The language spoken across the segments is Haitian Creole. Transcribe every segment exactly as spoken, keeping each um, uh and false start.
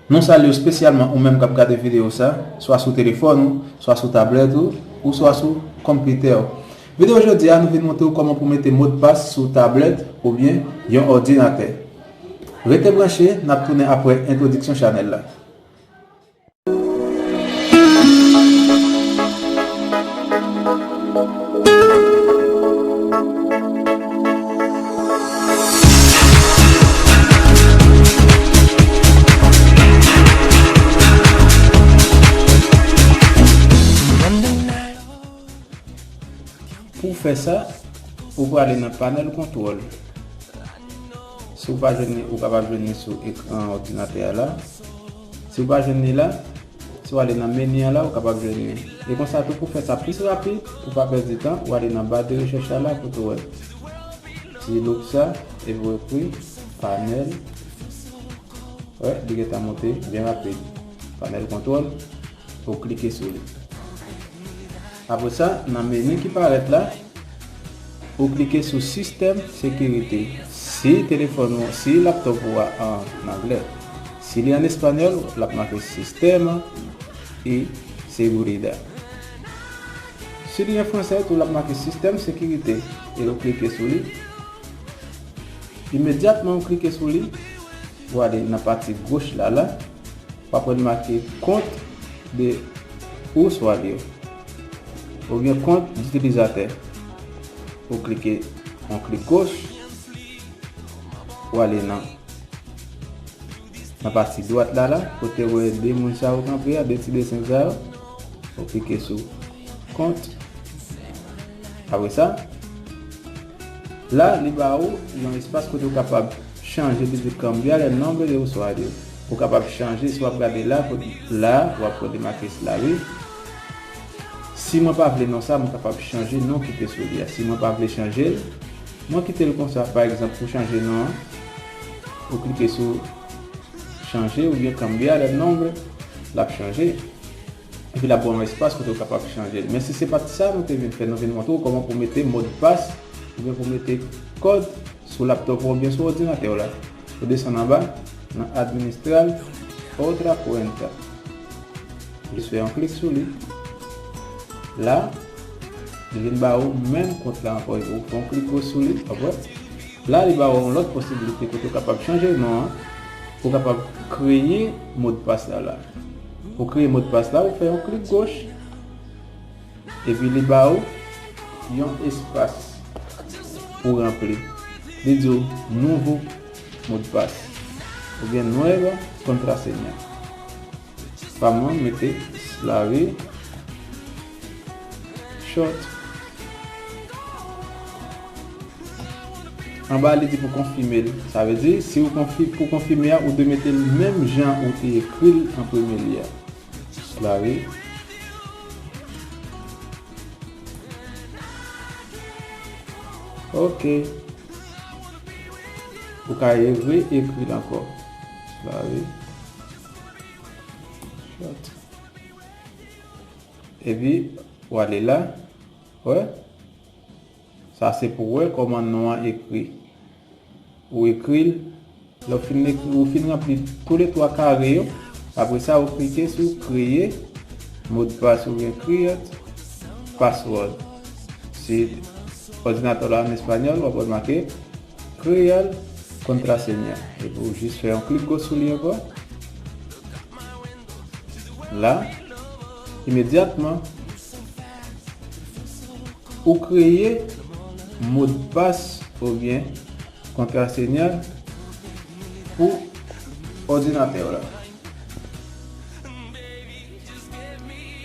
Nou salye w espesyalman ou menm k ap gade videyo sa, swa sou telefòn ou, swa sou tablèt ou, ou swa sou konpitè w. Videyo jodi a, nou vin montre w kòman pou mete modpas sou tablèt oubyen yon òdinatè. Rete branche, n ap tounen apre entwodiksyon chanèl la. Pou w fè sa, ou prale nan panèl kontwòl. Si w pa jwenn li, ou kapab jwenn li sou ekran òdinatè a la. Si w pa jwenn li la, si w ale nan meni an la, ou kapab jwenn li. E konsa tou, pou fè sa plis rapid, pou pa pèdi tan, ou ale nan ba de rechèch la la, kote w wè ti loup sa, epi w ekri panèl. Wè, li gentan monte byen rapid. Panèl kontwòl, ou klike sou li. Apre sa, nan meni ki parèt la, ou klike sou sistèm sekirite. Si telefòn ou, si laptòp ou a an anglè, si li an espanyòl, l ap make sistema y seguridad. Si li an fransè tou, l ap make sistèm sekirite. E ou klike sou li. Imedyatman ou klike sou li, ou ale nan pati goch la la, w ap wè l make compte de usuario oubyen kont itilizatè. Ou klike yon klik goch, ou ale nan, nan pati dwat la la, kote w wè de moun sa yo kanpe a, de ti desen sa yo. Ou klike sou kont. Apre sa, la, li ba ou yon espas kote ou kapab chanje, li di cambiar el nombre de usuario. Ou kapab chanje, si w ap gade la, kote la, w ap wè li make Slavi. Si mwen pa vle non sa, mwen kapab chanje non ki te sou li a. Si mwen pa vle chanje l, mwen kite l konsa. Pa egzanp, pou chanje non an, ou klike sou chanje oubyen cambiar el nombre, l ap chanje. Epi l ap ba w yon espas kote w kapab chanje l. Men si se pa t sa nou te vin fè, nou vin montre w kòman pou mete modpas oubyen pou mete kòd sou laptòp ou oubyen sou òdinatè w la. Ou desann anba nan administrar otra cuenta. Jis fè yon klik sou li. La, li vin ba ou menm kont la ankò. Ou fè yon klik goch sou li, w ap wè. La, li ba ou yon lòt posibilite kote w kapab chanje non an. Ou kapab kreye modpas la la. Ou kreye modpas la, ou fè yon klik goch. Epi li ba ou yon espas pou ranpli. Li di w nouvo modpas oubyen nueva contraseña. Pa mwen, mete Slavi Short. Anba li di pou konfime l. Sa vle di, si ou konfi-, pou konfime a, ou dwe mete l menm jan ou te ekri l an premye li a. Slavi. Ok. Ou ka e-, re-ekri l ankò. Slavi. Epi, w ale la. Wè. Sa se pou wè kòman non an ekri. Ou ekri l. Lè w fin ekri, ou fin ranpli toulètwa kare yo. Apre sa, ou klike sou kreye modpas oubyen create password. Si òdinatè w la an espanyòl, w ap wè make crear contraseña. Epi ou jis fè yon klik goch sou li ankò. La, imedyatman, ou kreye modpas oubyen contraseña pou òdinatè w la.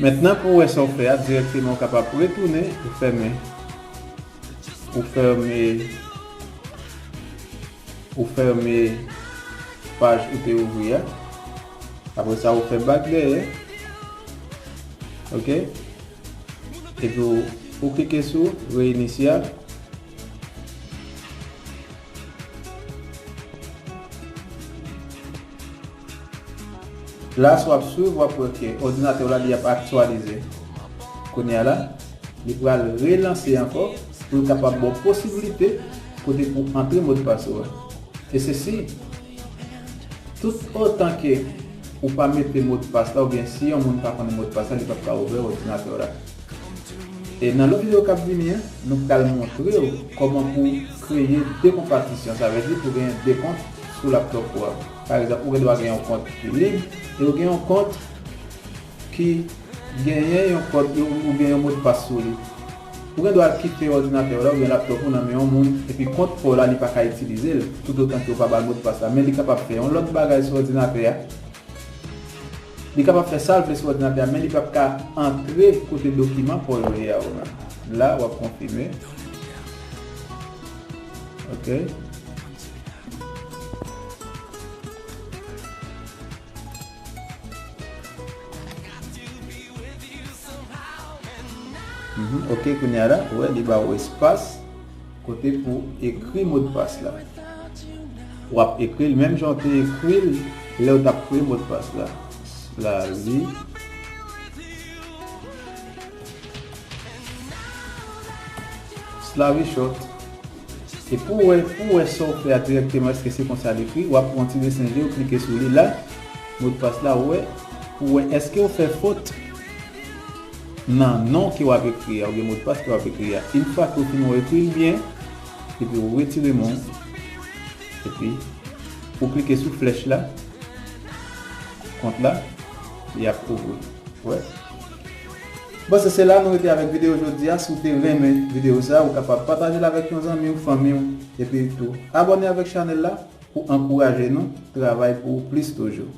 Mentnan, pou w wè sa w fè a, dirèkteman ou kapab retounen, ou fèmen, ou fèmen, ou fèmen paj ou te ouvri a. Apre sa, ou fè bak dèyè. Ok? Epi ou, ou klike sou reiniciar. La, si w ap swiv, w ap wè ke òdinatè w la, li ap aktyalize. Kounye a la, li pral relanse ankò pou l kapab ba w posiblite kote pou antre modpas ou a. E se si, tout otan ke ou pa mete modpas la, oubyen si yon moun pa konnen modpas la, li p ap ka ouvè òdinatè w la. E nan lòt videyo k ap vini an, nou pral montre w kòman pou kreye de kont patisyon, sa vle di pou genyen de kont sou laptòp ou a. Pa egzanp, ou gen dwa gen yon kont ki lib e ou gen yon kont ki genyen yon kòd ou, oubyen yon modpas sou li. Ou gen dwa kite òdinatè w la oubyen laptòp ou nan men yon moun, epi kont pa w la, li pa ka itilize l, toutotan ke w pa ba l modpas la. Men li kapab fè yon lòt bagay sou òdinatè a. Li kapab fè sa l vle sou òdinatè a, men li p ap ka antre kote dokiman pa w yo ye a ou menm. La, w ap konfime. Ok. Mhm, ok, kounye a la, ou wè, li ba w espas kote pou ekri modpas la. W ap ekri l menm jan w te ekri l lè w t ap kreye modpas la. Slavi. Slavi short. E pou wè, pou wè sa w fè a dirèkteman, èske se konsa l ekri, w ap pran ti desen je, w klike sou li la, modpas la, w wè, pou wè èske w fè fot nan non ke w ap ekri a, oubyen modpas ke w ap ekri a. Yon fwa ke w fin wè ekri l byen, epi w retire men w, epi ou klike sou flèch la, kont la, li ap ouvri. Wè. Bon, se, se la nou rete avèk videyo jodi a. Si w te renmen videyo sa, ou kapab pataje l avèk yon zanmi w, fanmi w, epi tou abòne avèk chanèl la pou ankouraje nou travay pou plis toujou.